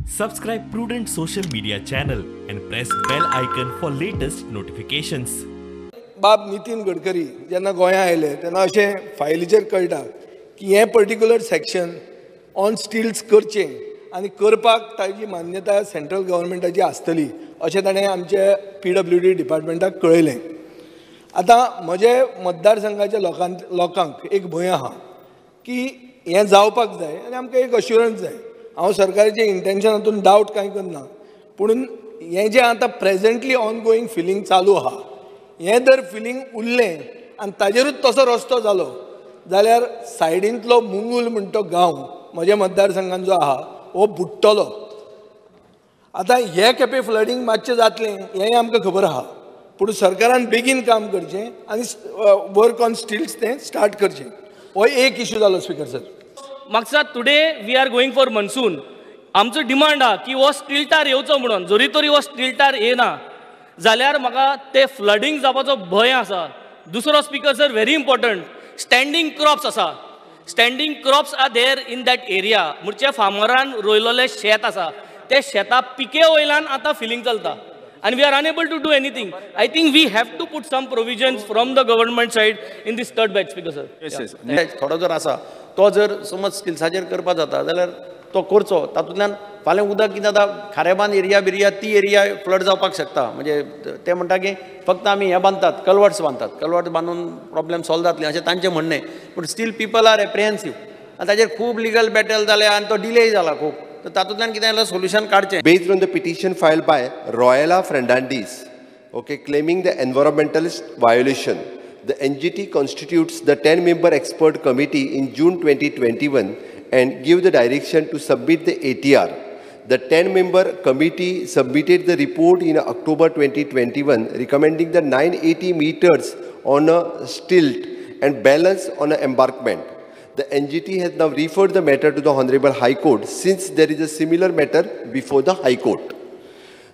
Subscribe Prudent Social Media channel and press bell icon for latest notifications. बाब नितीन गडकरी जेन्ना गोंया आयले तेन्ना अशें फायलीचेर कळटा की हें पर्टिक्युलर सेक्शन ऑन स्टिल्स करचें आनी करपाक ताजी मान्यताय सेंट्रल गव्हर्मेंटाची आसतली अशें ताणें आमचे PWD डिपार्टमेंटाक कळयलें. आतां म्हजे मतदारसंघाच्या लोकांक एक भंय आहा की हें जावपाक जाय आनी आमकां एक अश्युरन्स जाय. हांव सरकाराचें इंटेन्शन हातून डावट कांय करना, पूण हें जें आतां प्रेजेंटली ऑनगोईंग फिलींग चालू आहा हें जर फिलींग उरलें आनी ताजेरूच तसो रस्तो जालो जाल्यार सायडींतलो मुंगूल म्हण तो गांव म्हज्या मतदारसंघान जो आहा हो बुडटलो. आतां हे खेपे फ्लडींग मातशें जातलें हेंय आमकां खबर आहा, पूण सरकारान बेगीन काम करचें आनी वर्क ऑन स्टिल्स तें स्टार्ट करचें. हो एक इशू जालो स्पीकर सर. म्हाका today we are going for monsoon. आमचो डिमांड आहा की हो स्टिल्टार येवचो म्हणून. जरी तरी हो स्टिल्टार येना जाल्यार म्हाका ते फ्लडींग जावपाचो भंय आसा. दुसरो speaker sir, very important, standing crops आसा. Standing crops are there in that area. म्हणजे फार्मरान रोयलेलें शेत आसा, ते शेता पिके वयल्यान आतां फिलींग चलता आनी we are unable to do anything. I think we have to put some provisions from the government side in this third batch. Speaker sir, थोडो जर आसा तो जर समज स्टिल्साचेर करपाक जाता जाल्यार तो करचो. तातूंतल्यान फाल्यां उदक कितें जाता, खारेबांद एरिया बिरिया ती एरिया फ्लड जावपाक शकता. म्हणजे ते म्हणटा की फक्त आमी हें बांदतात, कलवर्ट्स बांदतात, कलवर्ट बांदून प्रॉब्लेम सॉल्व जातले अशें तांचें म्हणणें. पूण स्टील पिपल are एप्रिहेन्सीव आनी ताजेर खूब लिगल बॅटल जाल्या आनी तो डिले जाला खूब. तर तातूंतल्यान कितें जाल्यार सोल्युशन काडचें. Based on the petition filed by Royala Fernandes, okay, claiming the environmental violation, the NGT constitutes the 10-member expert committee in June 2021 and give the direction to submit the ATR. The 10-member committee submitted the report in October 2021, recommending the 980 meters on a stilt and balance on an embankment. The NGT has now referred the matter to the Honorable High Court since there is a similar matter before the High Court.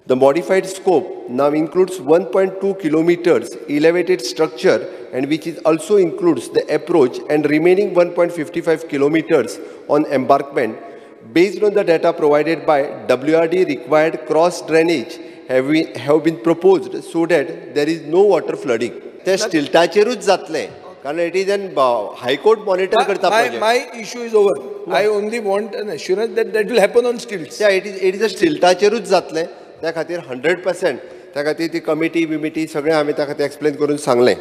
The modified scope now includes 1.2 kilometers elevated structure and which is also includes the approach and remaining 1.55 kilometers on embankment. Based on the data provided by WRD, required cross drainage have been proposed so that there is no water flooding. ते स्टिल्टाचेरूच जातले कारण it is an high court monitor करता. My issue is over. I only want an assurance that that will happen on stilts. It is a स्टिल्टाचेरूच जातले. त्या खातीर 100% त्या खातीर ती कमिटी बिमिटी सगळें आमी त्या खातीर एक्सप्लेन करून सांगलें.